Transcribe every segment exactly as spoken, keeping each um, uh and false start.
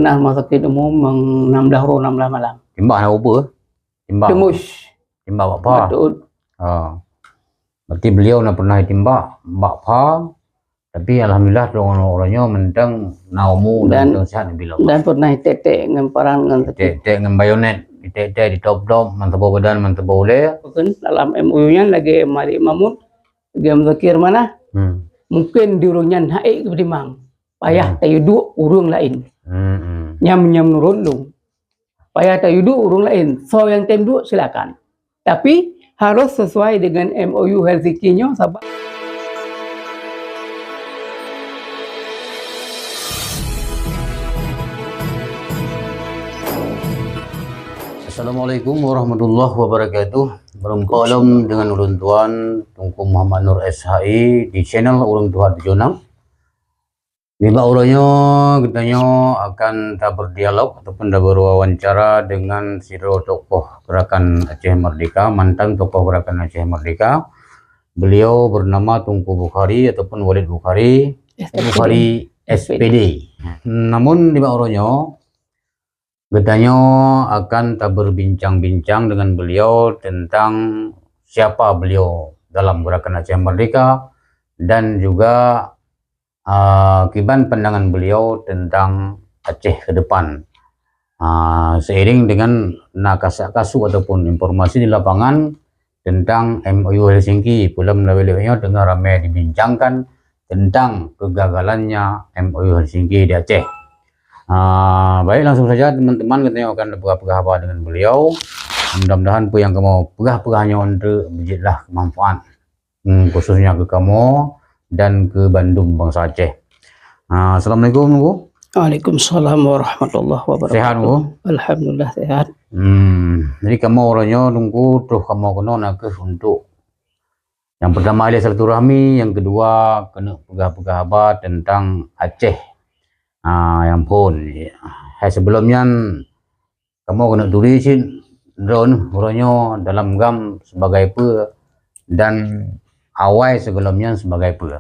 Nah, rumah sakit umum, enam belas uroe, enam belas malam. Timbak hana ubeue? Timbak. Tembus. Timbak bak pha? Bak tuut. Ha. Berarti beliau na pernah timbak bak pha, tapi alhamdulillah, teuh uroe nyoe mantong na umu dan, dan mantong sihat, alhamdulillah. Dan pernah itek-tek ngon parang, ngon sakit. Itek-tek ngon bayonet, itek-tek di top-top, man saboh badan, man saboh ulèe. Bukan, dalam M O U nyan lagèe Malik Mahmud, lagèe Muzakir Manah. Hmm. Mungkin di ureueng nyan hana ék geupeutimang. Payah, hmm, tayue duek ureueng laén. Hmm, hmm. Nyan, nyan meunurot lôn. Payah tayue duek ureueng laén. Soe nyang tem duek, silakan. Tapi harus sesuai dengan M O U Helsinki nyoe, sabab. Assalamualaikum warahmatullahi wabarakatuh. Berjumpa lom dengan ulôn tuan Teungku Muhammad Nur S H I di channel Ureueng Tuha Tujoh Nam. Nibak uroe nyoe, geutanyoe akan taberdialog ataupun taberwawancara dengan sidroe tokoh Gerakan Aceh Merdeka, mantan tokoh Gerakan Aceh Merdeka. Beliau bernama Teungku Bukhari ataupun Walid Bukhari, S P D. Bukhari S P D. Namun nibak uroe nyoe, geutanyoe akan taberbincang-bincang dengan beliau tentang siapa beliau dalam Gerakan Aceh Merdeka dan juga, ah, kiban pandangan beliau tentang Aceh ke depan. Ah, seiring dengan na kasak-kasuk ataupun informasi di lapangan, tentang M O U Helsinki, peue lom lawét-lawét nyoe teungoh ramé dibincangkan tentang kegagalannya M O U Helsinki di Aceh. Ah, baik, langsung saja teman-teman, geutanyoe akan peugah-peugah haba dengan beliau. Mudah-mudahan peue nyang kamoe peugah-peugah nyoe eunteuk beujeuet lah manfaat, hmm, khususnya keu kamoe dan keu bandum bansa Aceh. Ah, assalamualaikum, Teungku. Waalaikumsalam warahmatullahi wabarakatuh. Sehat, Teungku? Alhamdulillah, sehat. Hmm, jadi kamoe uroe nyoe, Teungku, troh kamoe keunoe nakeuh untuk nyang pertama ilèe silaturahmi, nyang kedua keuneuk peugah-peugah haba tentang Aceh. Ah, nyang phôn. Hai, sebelum nyan, kamoe keuneuk turi cit droeneuh uroe nyoe dalam GAM sebagai peue dan awai sigohlom nyan sebagai peue.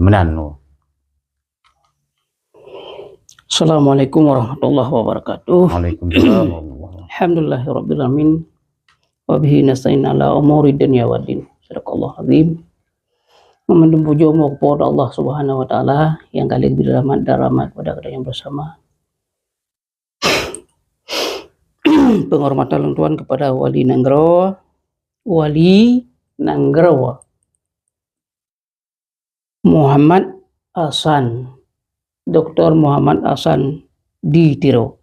Meunan, Teungku. Assalamualaikum warahmatullahi wabarakatuh. Waalaikumsalam warahmatullahi wabarakatuh. Alhamdulillahirabbil alamin. Wa bihi nasta'in ala umuri dunya waddin. Sadaqallahul azim. Meunyoe pujoe meukeue keu Allah Subhanahu wa Taala nyang ka lheueh geubri rahmat dan rahmat kepada geutanyoe bersama. Penghormatan lôn tuan kepada Wali Nanggroe, Wali Nanggroe Muhammad Hasan, Doktor Muhammad Hasan di Tiro.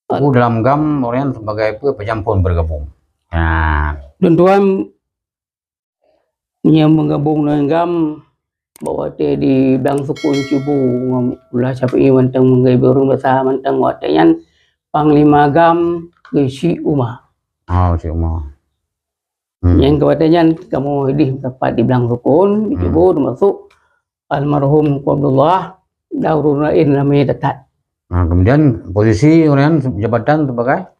Teungku, dalam GAM uroe nyan sebagai peue, pajan phôn bergabung? Nah. Lôn tuan nyang meugabong ngon GAM bak watèe di Blang Sukon Cubu ngon Abdullah Syafi'i mantong meugabong ureueng biasa mantong watèe nyan Panglima GAM Geuchik Uma. Oh, Geuchik Uma. Hmm. Nyang keu watèe nyan kamoe idéh meusapat di Blang Sukon, di, hmm, Cubu, teumasok almarhum Teungku Abdullah, dan ureueng laén ramé that-that. Nah, kemudian posisi ureueng nyan jabatan sebagai?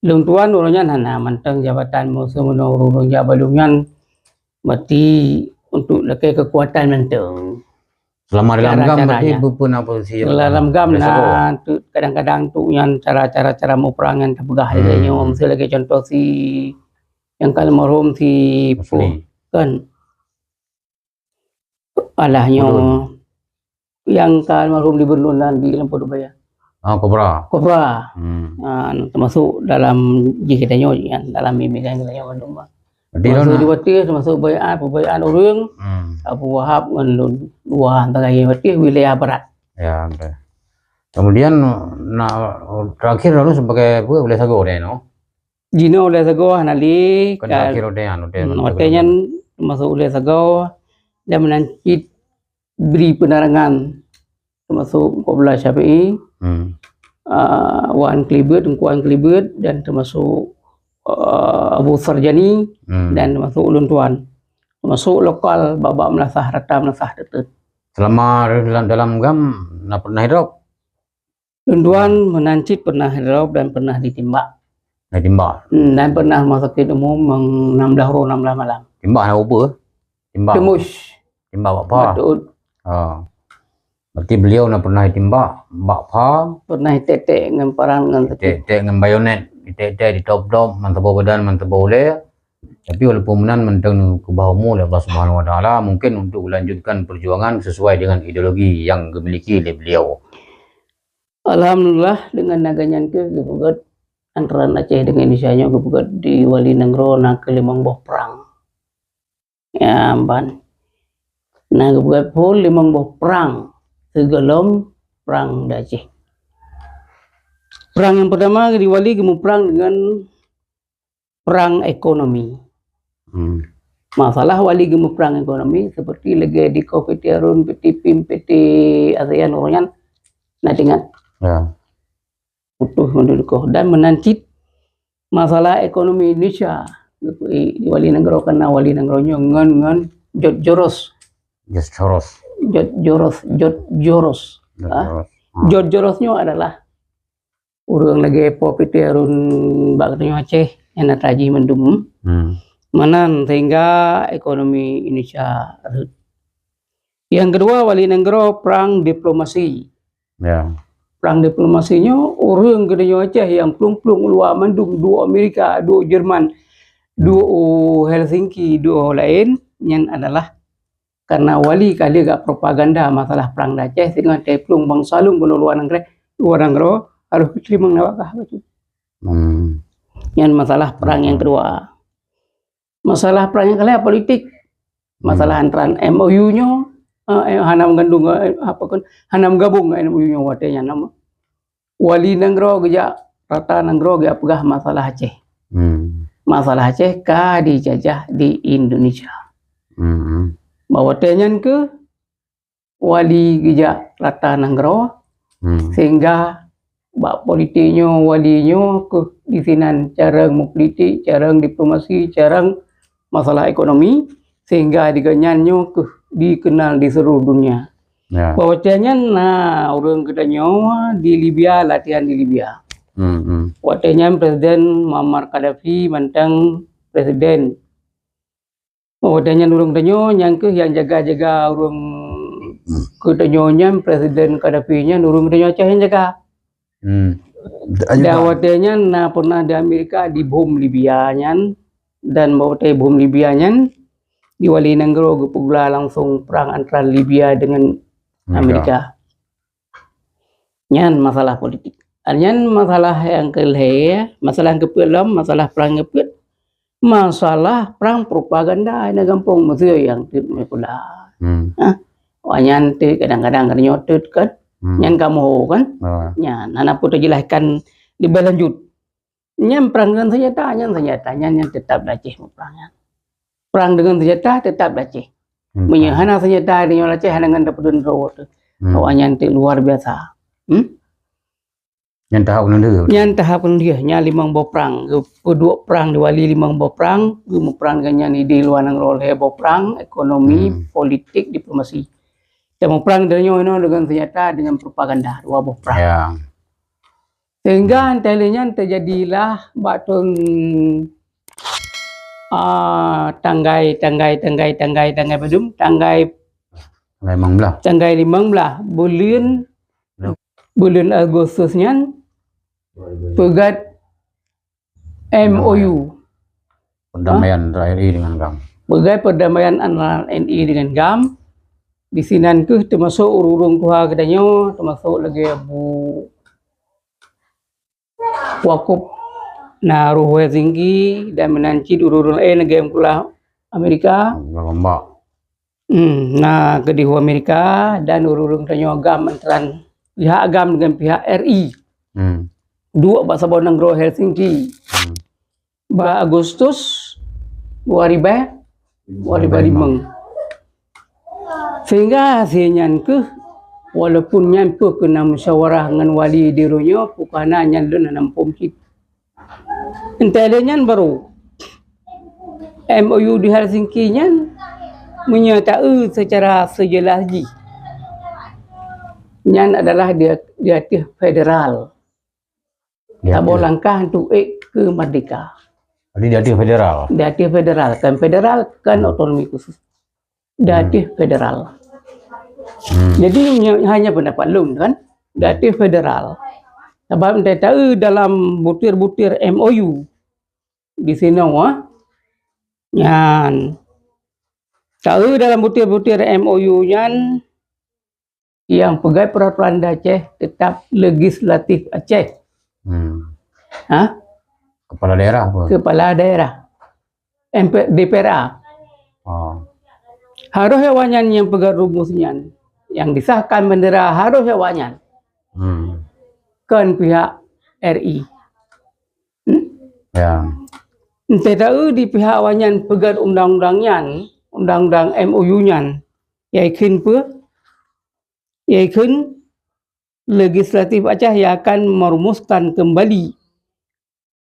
Lôn tuan uroe nyan hana mantong jabatan, meuseu meunoe ureueng-ureueng jak bandum nyan meusti untuk lakèe keukuatan mantong. Selama dalam GAM berarti cara-caranya. Peue-peue na posisi dalam GAM na, tu, kadang-kadang tu nyan cara-cara, cara muprang nyan tapeugah lagèe nyoe, hmm, meuseu lagèe contoh si nyang ka almarhum si Musli. Kan. Alah nyoe. Betul. Nyang ka almarhum di Bendungan di Lampôh Dubaya. Ah, Kobra. Kobra. Hmm. Ah, teumasok dalam jih geutanyoe nyan, dalam bimbingan geutanyoe bandum. Berarti teumasok lôn di Batis, teumasok baiat, peubaiat ureueng, hmm, Abu Wahab ngon lôn dua antara Batis, wilayah barat. Ya, betul. Kemudian, na, terakhir lalu sebagai apa, wilayah sagoe deh, no? Jinoe ulèe sagoe hana lé, bukan ka, akhir udeh, anu, udeh, hmm, betul, watèe betul. Nyan teumasok ulèe sagoe dan meunan cit bri peunerangan, teumasok Teungku Abdullah Syafi'i, hmm, ah, Wan Kelibeuet, Teungku Wan Kelibeuet, dan teumasok, ah, Abu Sarjani, hmm, dan teumasok ulôn tuan. Teumasok lokal bak-bak meulasah, rata meulasah teuteuet. Selama dalam, dalam GAM, na pernah hidup? Lôn tuan meunan cit pernah hidup dan pernah ditimbak. Ditimbak? Hmm, dan pernah rumah sakit umum enam belas uroe enam belas malam. Timbak hana ubeue? Timbak? Tembus. Timbak bak pha? Bak tuut. Oh. Berarti beliau na pernah itimbak bak pha, pernah itek-tek ngon parang ngon sapeue, itek-tek ngon bayonet, itek-tek di top-top, man saboh badan, man saboh ulée. Tapi walaupun meunan, mantong neukeubah umu lé Allah Subhanahu Wa Taala, mungkin untuk melanjutkan perjuangan sesuai dengan ideologi yang dimiliki oleh beliau. Alhamdulillah, dengan naga nyan keuh geupeugét antara Aceh dengan Indonesia nyoe geupeugét di Wali Nanggroe na keuh limong boh prang. Ya, ban. Na geupeugét phon limong boh prang sigohlom prang di Aceh. Prang yang pertama di Wali geumuprang dengan prang ekonomi. Hmm. Masalah Wali geumuprang ekonomi seperti lagée di Covid Harun, P T pim, P T ASEAN, ureuëng nyan na teuingat. Ya. Putus meudukoh dan meunan cit masalah ekonomi Indonesia. Di Wali Nanggroe, karena Wali Nanggroe nyoe ngon, ngon George Soros. George Soros. George Soros, George Soros. George Soros. Ah. George Soros nyoe adalah ureuëng lagée Po P T Harun bak geutanyoe Aceh nyang na tajih mandum. Hmm. Meunan sehingga ekonomi Indonesia rhot. Yang kedua, Wali Nanggroe prang diplomasi. Ya. Prang diplomasi nyoe ureuëng geutanyoe Aceh nyang plueng-plueng u luwa mandum, duek Amerika, duek Jerman, duek u Helsinki, duek laén, nyan adalah karena Wali ka lheueh gak propaganda masalah prang di Aceh, sehingga teupeuleueng bansa lôn keunoe luwa nanggroe, luwa nanggroe harôh geuteurimong nafkah bacut. Hmm. Nyan masalah prang nyang kedua. Masalah prang nyang keulhèe politik. Masalah antara M O U nyoe, eh, eh, hana meugandong, eh, apa kan, hana meugabong ngon M O U nyoe watèe nyan nama. Wali nanggroe geujak rata nanggroe geujak peugah masalah Aceh. Hmm. Masalah Aceh ka dijajah di Indonesia. Hmm. Bak watèe nyan keuh wali geujak rata nanggroe, hmm, sehingga bak politik nyoe, wali nyoe keuh disinan carông meupolitik, carông diplomasi, carông masalah ekonomi, sehingga di gobnyan nyoe keuh dikeunal di seluruh dunia. Ya. Bak watèe nyan na ureueng geutanyoe di Libya, latihan di Libya. Hmm, hmm. Watèe nyan Presiden Muammar Gaddafi mantong presiden. Oh, dan nyan ureueng tanyoe, nyan keuh nyang jaga-jaga ureueng keu tanyoe nyan, Presiden Gaddafi nyan, ureueng tanyoe Aceh nyang jaga. Hmm. Dan watèe nyan na pernah di Amerika dibom Libya nyan, dan watèe bom Libya nyan, di wali nanggroe geupeugah langsung perang antara Libya dengan Amerika. Amerika. Nyan masalah politik. Nyan masalah nyang keulhèe, masalah nyang keupeuet lom, masalah prang keupeuet, masalah prang propaganda na gampông meuseu nyang teuk meukula. Hmm. Hah? Wah nyan teuk kadang-kadang geutanyoe teuk kan? Hmm. Nyan kamoe kan? Ah. Nyan, hana peue teujelaskan leubeh lanjut. Nyan prang deungon seunjata, nyan seunjata, nyan, nyan teutap di Aceh muprang nyan. Prang deungon seunjata teutap di Aceh. Hmm. Meunyoe hana seunjata deungon Aceh, hana ngon tapeudeun droe teuh. Hmm. Awak nyan teuk luar biasa. Hmm? Nyan tahap keunong lheueh. Nyan tahap keunong lheueh, nyan limong boh prang. Geupeuduek prang di wali limong boh prang, geumuprang deungon nyan di luwa nanggroe lhèe boh prang, ekonomi, hmm, politik, diplomasi. Dan muprang deungon nyoe deungon seunjata, deungon propaganda, dua boh prang. Ya. Sehingga entah lé nyan teujadilah bak thôn, ah, tanggai, tanggai, tanggai, tanggai, tanggai padum, tanggai, tanggai limong blah. Tanggai limong blah buleuen, ya, buleuen Agustus nyan peugét M O U. Perdamaian antara R I dengan GAM. Peugét perdamaian antara R I dengan GAM. Di sinan keuh teumasok ureueng-ureueng tuha geutanyoe, teumasok lagèe Abu Wakop na rôh Helsinki dan meunan cit ureueng-ureueng laén lagèe meukulah Amerika. Meukulah Gombak. Hmm, na keudéh u Amerika dan ureueng-ureueng tanyoe GAM antara pihak GAM dengan pihak R I. Hmm. Duek bak saboh nanggroe Helsinki. Hmm. Bak Agustus dua ribèe, dua ribèe limong. Sehingga hasé nyan keuh, walaupun nyan peue keu na musyawarah ngon wali di uroe nyoe, peue keu hana nyan lôn hana muphom cit. Entah lé nyan baru M O U di Helsinki nyan meunyo taeu seucara seujeulaih jih. Nyan adalah di, di ateueh federal. Di ateueh. Saboh langkah untuk ék keu merdeka. Jadi di ateueh federal? Di ateueh federal, kon federal, kon otonomi khusus. Di ateueh federal. Hmm. Jadi, nyo-, hanya pendapat lôn kan, berarti federal. Sebab entah tahu dalam butir-butir M O U di sinoe, ah, nyan. Tahu dalam butir-butir M O U nyan, yang peugah peraturan di Aceh tetap legislatif Aceh. Hmm. Ha? Kepala daerah apa? Kepala daerah. M P, D P R A. Oh. Harus awaknyan yang peugah rumus nyan. Yang disahkan bendera harus awaknyan. Hmm. Kon pihak R I. Hmm? Ya. Entah tahu di pihak awaknyan peugah undang-undang nyan, undang-undang M O U nyan. Yaitu peue? Yaitu legislatif Aceh yang akan merumuskan kembali,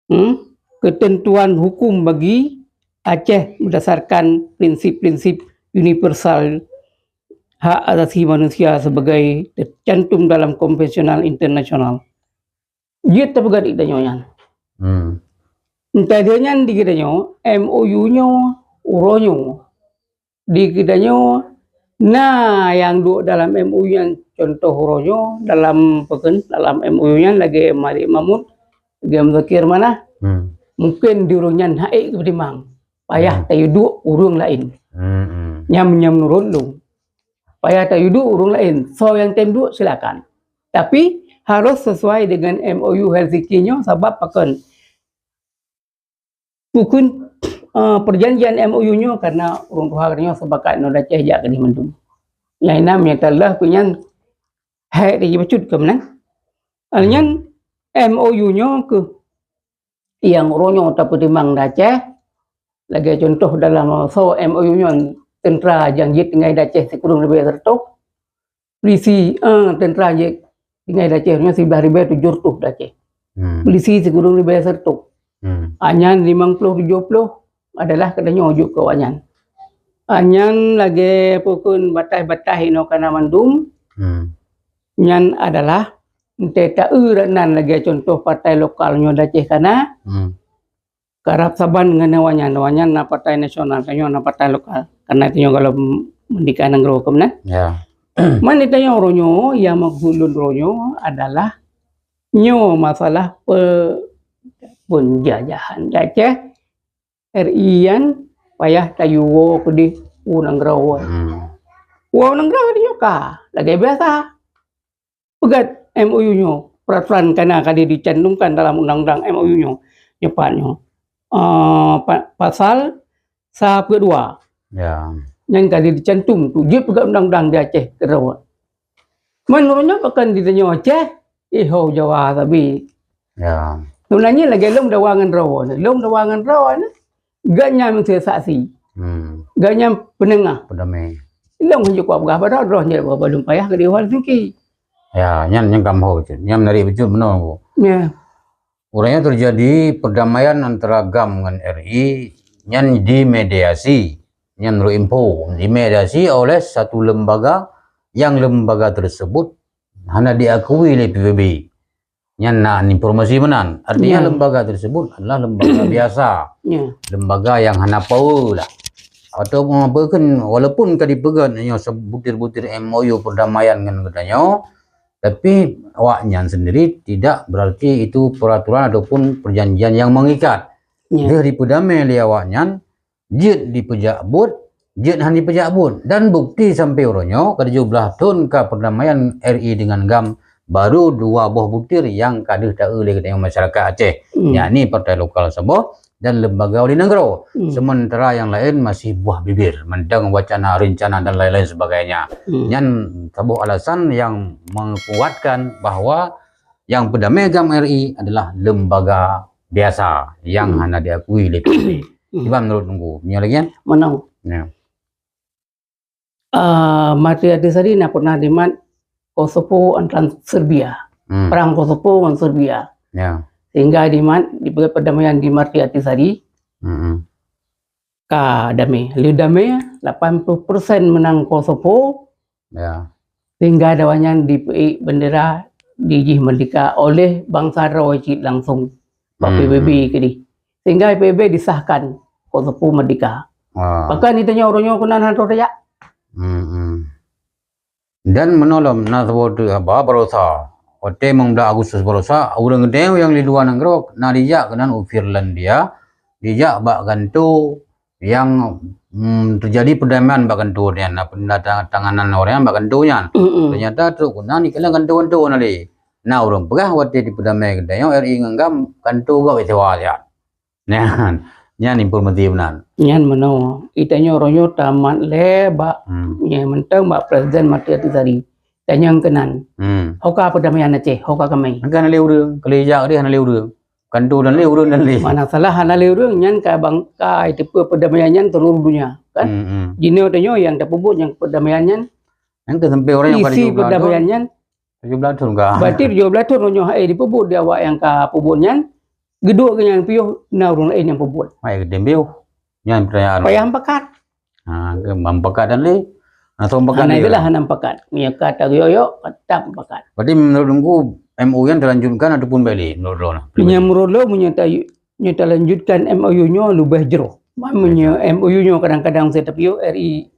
hmm, ketentuan hukum bagi Aceh berdasarkan prinsip-prinsip universal hak asasi manusia sebagai tercantum dalam konvensional internasional. Jeuet tapeugah di geutanyoe nyan. Hmm. Entah dia nyan di geutanyoe, M O U nyoe, uroe nyoe. Di geutanyoe na nyang duek dalam M O U nyan, contoh uroe nyoe dalam pekan, dalam M O U nyan lagèe Malik Mahmud, lagèe Muzakir Manaf. Hmm. Mungkin di ureueng nyan hana ék geupeutimang. Payah, hmm, tayue duek ureueng laén. Hmm, hmm. Nyan, nyan meunurot lôn. Payah tayue duek ureueng laén. Soe nyang tem duek, silakan. Tapi harus sesuai dengan M O U Helsinki nyoe, sabab pakon? Pakon, eh, perjanjian M O U nyoe karena ureueng tuha geutanyoe sepakat nyoe Aceh jak keudeh mandum. Nyang inam nyang teulah pih nyan hai di bacut keu meunan. Nyan M O U nyoe keuh nyang uroe nyoe tapeutimang di Aceh. Lagèe contoh dalam soe M O U nyoe, teuntara nyang jeuet tinggai di Aceh sikureueng leubeh sireutoh. Polisi, eh, teuntara jeuet tinggai di Aceh nyoe siblaih ribèe tujoh reutôh di Aceh. Hmm. Polisi sikureueng ribèe sireutoh. Hmm. Nyan limong ploh tujoh ploh adalah geutanyoe jok keu awaknyan. Nyan lagèe pakon bataih-bataih inoe kana mandum. Hmm. Nyan adalah entah taeu nan lagèe contoh partai lokal nyoe di Aceh kana. Hmm. Karab saban ngon awaknyan, awaknyan na partai nasional, tanyoe na partai lokal. Karena tanyoe gohlom meurdeka nanggroe keu meunan. Ya. Man tanyoe uroe nyoe, nyang maksud lôn uroe nyoe adalah nyoe masalah pe-, penjajahan di Aceh, R I nyan payah tayue woe keudeh u nanggroe. Hmm. Woe u nanggroe di nyoe ka lagèe biasa. Peugah M O U nyoe, peraturan kana ka dicantumkan dalam undang-undang M O U nyoe. Nyoe pat nyoe. Eh, pa-, pasal sa peuet dua. Ya. Nyan ka dicantum tu, jeuet peugah undang-undang di Aceh keudroe. Meunurot nyoe pakon di tanyoe Aceh, eh, ho Jawa sabe. Ya. Sebenarnya lagèe lôn dawa ngon droe, lôn dawa ngon droe, gobnyan meusé saksi. Hmm. Gobnyan peunengah. Peudamé. Lôn hana kuat peugah padahai droe nyan bak lôn payah keudeh u Helsinki. Ya, nyan, nyan ka meuho bacut. Nyan menarik bacut bunoe, Teungku. Ya. Uroe nyoe terjadi perdamaian antara GAM ngon R I, nyan dimediasi. Nyan meunurot info, dimediasi oleh satu lembaga yang lembaga tersebut hana diakui lé P B B. Nyan na informasi meunan. Artinya, ya, lembaga tersebut adalah lembaga biasa. Ya. Lembaga yang hana power lah. Atau, eh, bahkan walaupun ka dipeugah nyoe sebutir-butir M O U perdamaian ngon geutanyoe, tapi awaknyan sendiri tidak berarti itu peraturan ataupun perjanjian yang mengikat. Ya. Dia dipeudamai lé awaknyan, jeuet dipeujak buet, jeuet hana dipeujak buet. Dan bukti sampai uroe nyoe, ka tujoh blaih thon ka perdamaian R I dengan GAM, baru dua boh butir nyang ka deuh taeu lé geutanyoe masyarakat Aceh, hmm, yakni partai lokal saboh dan lembaga oleh nanggroe. Hmm. Sementara yang lain masih buah bibir, mantong wacana, rencana dan lain-lain sebagainya. Hmm. Nyan saboh alasan yang menguatkan bahwa yang peudamai GAM R I adalah lembaga biasa yang, hmm, hana diakui lé P B B. Hmm. Kiban menurut Teungku? Nyoe lagi kan? Meunan. Ya. Ah, Marti Ahtisaari na pernah dimat Kosovo antara Serbia. Hmm. Perang Kosovo ngon Serbia. Ya. Sehingga dimat, dipeugah perdamaian di Marti Ahtisaari. Hmm. Ka damé. Lheueh damé, lapan puluh persen meunang Kosovo. Ya. Sehingga awaknyan dipeuék bendera dijih merdeka oleh bansa droe cit langsung bak, hmm, P B B keudeh. Sehingga P B B disahkan Kosovo merdeka. Ah. Bahkan di tanyoe uroe nyoe keunan hana troh tajak. Hmm, hmm. Dan meunoe lom na saboh teuk haba barosa. Watèe limong blaih Agustus barosa, ureueng geutanyoe nyang di luwa nanggroe na jijak keunan u Finlandia, jijak bak kantô nyang, mm, teujadi peudamaian bak kantô nyan, na peundatanganan ureueng bak kantô nyan. Mm-mm. Teunyata trok keunan dikeue kantô-kantô na lé. Na ureueng peugah watèe dipeudamai geutanyoe R I ngon GAM, kantô gob siwa siat. Nyan, nyan informasi meunan. Nyan meunoe, geutanyoe uroe nyoe tamat lé bak, hmm, nyang mantong bak Presiden Martin Ahtisaari. Tanyong keunan. Hmm. Ho ka peudamaian Aceh, ho ka kami. Kan hana lé ureueng, kali jak deh hana lé ureueng. Kan tu dan lé ureueng dan lé. Mana salah hana lé ureueng, nyan ka bang, ka iteupeue peudamaian nyan seluruh dunia, kan? Hmm, hmm. Jinoe tanyoe nyang tapeubuet nyang peudamaian nyan. Nyan ke sampai orang yang pada isi peudamaian nyan. Tujoh blaih thon ka. Berarti tujoh blaih thon nyoe hai dipeubuet di awak nyang ka peubuet nyan. Geuduek keu nyang piôh na ureueng laén nyang peubuet. Hai geutem piôh. Nyan pertanyaan. Payah meupakat. Ha, ke meupakat dan lé. Atau meupakat. Hana lé itulah ureueng. Hana meupakat. Meunyoe ka taguyok-yok, ka meupakat. Berarti menurut Teungku, M O U nyan terlanjutkan ataupun balik menurut lo? Meunyoe menurut lo, meunyoe ta-, meunyoe talanjutkan M O U nyoe leubeh jroh. Meunyoe M O U nyoe kadang-kadang saya tapiôh R I.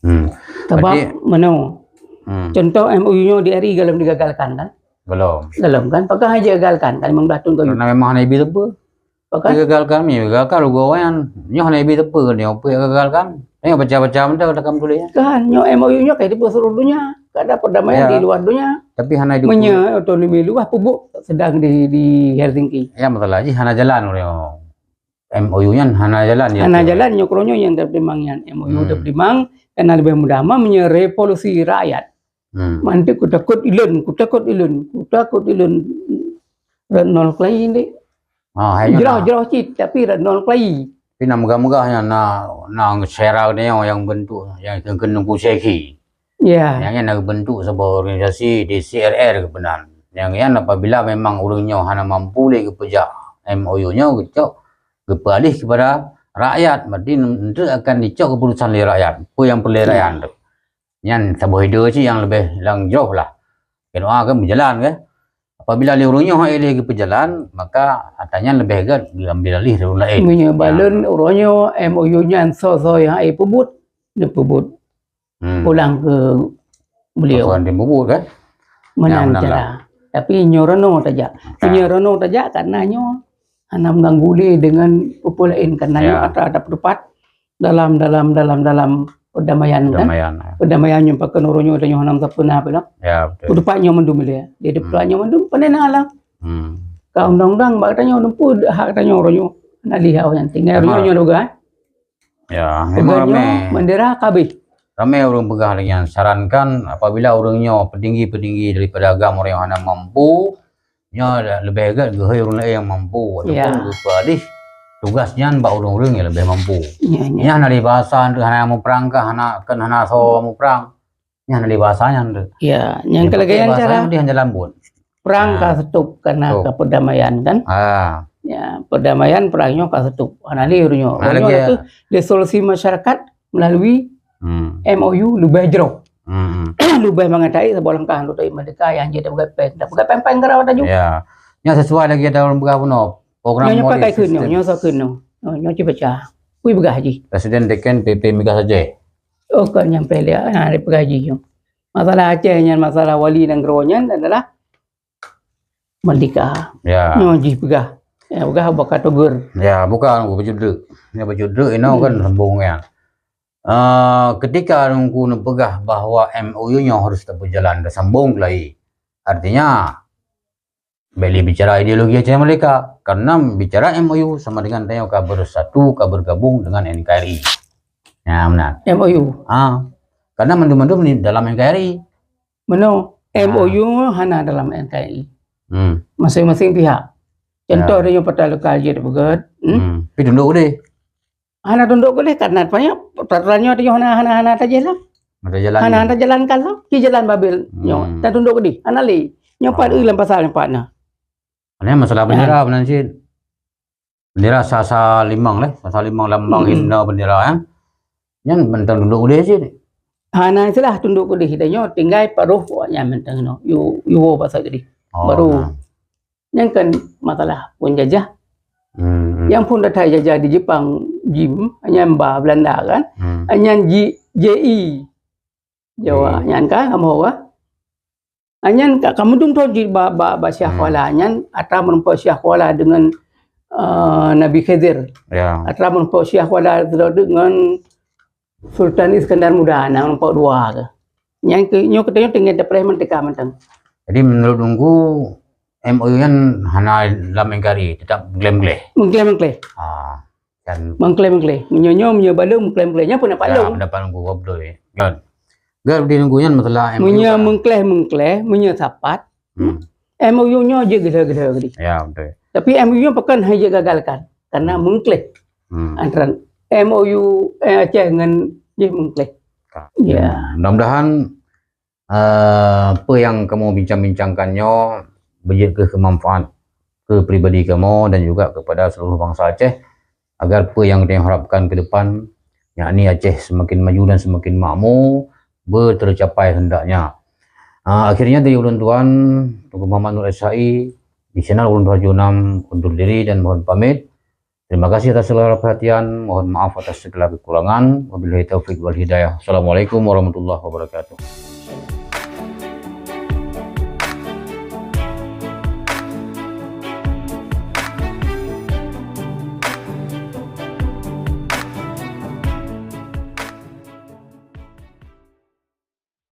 Hmm. Sebab berarti meunoe. Hmm. Contoh M O U nyoe di R I golom digagalkan kan? Golom. Golom kan? Pakon hana gagalkan kan limong blaih thon ka. Karena memang hana ibi teupeu. Pakon? Digagalkan, mi gagalkan rugoe nyan. Nyoe hana ibi teupeu nyoe, peue gagalkan? Nyoe baca-baca mantong takam tuléh. Kan, nyoe M O U nyoe ka dipeuseuluruh dunia. Ka ada perdamaian, ya, di luar dunia. Tapi hana dipeu- Meunyoe otonomi luwah peubuet sedang di, di Helsinki. Ya, masalah jih hana jalan uroe nyoe. M O U nyan hana jalan, ya, hana jalan, nyoe keuroe nyoe nyang tapeutimang nyan. M O U, hmm, tapeutimang, karena leubeh mudah mah meunyoe revolusi rakyat. Hmm. Mantuk kutakot ilon, kutakot ilon, kutakot ilon. Rot nol keulayi dek. Ah, hai nyoe jroh, na. Jroh cit, tapi rot nol keulayi. Tapi na meugah-meugah nyan na, na syedara nyoe nyang bentuk, nyang keuneuk kuseki. Ya. Nyang nyan na geubentuk saboh organisasi D C R R geupeugah. Nyang nyan apabila memang ureueng nyoe hana mampu lé geupeujak M O U nyoe geucok, geupeualih kepada rakyat, berarti nanti akan dicok keputusan lé rakyat, peue nyang peureulèe rakyat tu. Nyan saboh ide cit nyang leubeh lam jroh lah. Keunoe kan meujalan kan. Apabila lé ureueng nyoe hana lé geupeujalan, maka atra nyan leubeh gèt geuambil alih lé ureueng laén. Meunyoe balon uroe nyoe M O U nyan soe-soe nyang hana peubuet, neupeubuet. Hmm. Pulang keu beliau. Tuan Timur kan? Meunan cara. Tapi nyoe reunoe tajak. Nyoe reunoe tajak karena nyoe hana mengganggu lé dengan peue-peue laén, karena nyoe atra ada peuteupat dalam, dalam, dalam, dalam perdamaian kan? Perdamaian, ya. Perdamaian nyoe pakon uroe nyoe tanyoe hana meusapeue na pih lah. Ya, betul. Peuteupat nyoe mandum lé. Jadi peuteupat nyoe mandum pandai na alam. Hmm. Ka undang-undang bak tanyoe, neupeu hak tanyoe uroe nyoe. Hana lé hak nyan. Tinggai uroe nyoe, nyoe peugah. Ya, memang ramai. Bendera ka habéh. Ramai ureueng peugah lagèe nyan. Sarankan apabila ureueng nyoe peutinggi-peutinggi daripada agam ureueng nyang hana mampu, nyoe leubeh gèt geuhôi ureueng laén nyang mampu ataupun geupeualih tugas nyan bak ureueng-ureueng nyang leubeh mampu. Ya, ya. Nyan hana lé bahasa, hana muprang kah, hana, kan hana soe muprang. Nyan lé bahasa nyan tu. Ya, nyang keu lagèe nyan cara. Nyan dia jalan buet. Perang ka seutôp karena keperdamaian kan? Ya, perdamaian perang nyoe ka seutôp. Hana lé uroe nyoe. Uroe nyoe lagèe tu disolusi masyarakat melalui M O U leubeh jroh. Leubeh mangat hai saboh langkah untuk merdeka nyang jeuet dapeugah péng. Dapeugah péng-péng gara laju. Ya. Nyan sesuai lagèe dalam peugah bunoe. Program nyoe pakai keunoe, nyoe soe keunoe. Nyoe, nyoe cit baca. Kui peugah jih. Presiden teken P P Mega saja. Oh, kon nyang peureulèe, ha, dipeugah jih nyoe. Masalah Aceh nyan, masalah wali nanggroe nyan adalah merdeka. Ya. Nyoe jih peugah. Ya, peugah Abu Bakar Togur. Ya, bukan Abu Bakar Togur. Ini Abu Bakar Togur, ini kan sambung ya. Eh, ketika Teungku neupeugah bahwa M O U nyoe harus teupeujalan, teusambung lagi. Artinya, bèk lé bicara ideologi Aceh Merdeka. Karena bicara M O U sama dengan tanyoe ka bersatu, ka bergabung dengan N K R I. Ya, benar. M O U. Ah, karena mandum-mandum di dalam N K R I. Meunoe, M O U hana dalam N K R I. Hmm. Masing-masing pihak. Contoh, ya, tanyoe Partai Lokal jeuet beugèt, hmm? Hmm. Tapi tundok deh. Hana tundok keudeh, karena apa nyoe, peraturan nyoe tanyoe hana, hana, hana tajalan. Hana tajalan. Hana, hana tajalankan lah. Ci jalan babel nyoe. Hmm. Hana tundok keudeh. Hana lé. Nyoe pat, oh, eu lam pasal nyoe pat na. Ini masalah bendera, ya, benar cit. Bendera sa-sa limong leh, sa-sa limong lambang, hmm, himne bendera, ya. Nyan mantong tundok keudeh cit. Hana istilah tundok keudeh, dan nyoe tinggai paruh awak nyan mantong nyoe. Yu, yu pasal keudeh. Oh, baru. Nah. Nyan kan masalah phon jajah. Hmm, hmm. Nyang phon that jajah di Jepang, jim, nyan ba Belanda kan. Hmm. Nyan ji-, J I. Jawa. Nyan ka kamoe ka. Nyan ka kamoe dum thon jih ba ba ba Syiah Kuala nyan atra meureumpok Syiah Kuala dengan uh, Nabi Khidir. Ya. Atra meureumpok Syiah Kuala dengan Sultan Iskandar Muda na meureumpok dua ke. Nyan ke nyoe kita nyoe tinggal depreh menteka mentang. Jadi menurut Teungku M O U nyan hana lam engkari, tetap mengklaim-mengklaim. Mengklaim-mengklaim. Ah. Kan. Mengklaim-mengklaim. Meunyoe nyoe, meunyoe balong, mengklaim-mengklaim. Nyan pendapat lôn. Pendapat Teungku, betul. Kan. Kan di Teungku nyan masalah M O U. Meunyoe mengklaim-mengklaim, meunyoe sapat, hmm. M O U nyoe jeuet geuh-geuh geuh. Ya, betul. Tapi M O U nyoe pakon hai jeuet gagalkan. Karena mengklaim. Hmm. Antara M O U eh, Aceh dengan jih mengklaim. Ya. Mudah-mudahan uh, apa yang kamu bincang-bincangkan nyoe bejeuet keu manfaat ke pribadi kamu dan juga kepada seluruh bangsa Aceh agar apa yang kita harapkan ke depan yakni Aceh semakin maju dan semakin makmur bertercapai hendaknya. Uh, akhirnya dari ulun tuan Teungku Muhammad Nur S H I di channel Ulun Tuha Juenam undur diri dan mohon pamit. Terima kasih atas segala perhatian. Mohon maaf atas segala kekurangan. Wabillahi taufik wal hidayah. Assalamualaikum warahmatullahi wabarakatuh.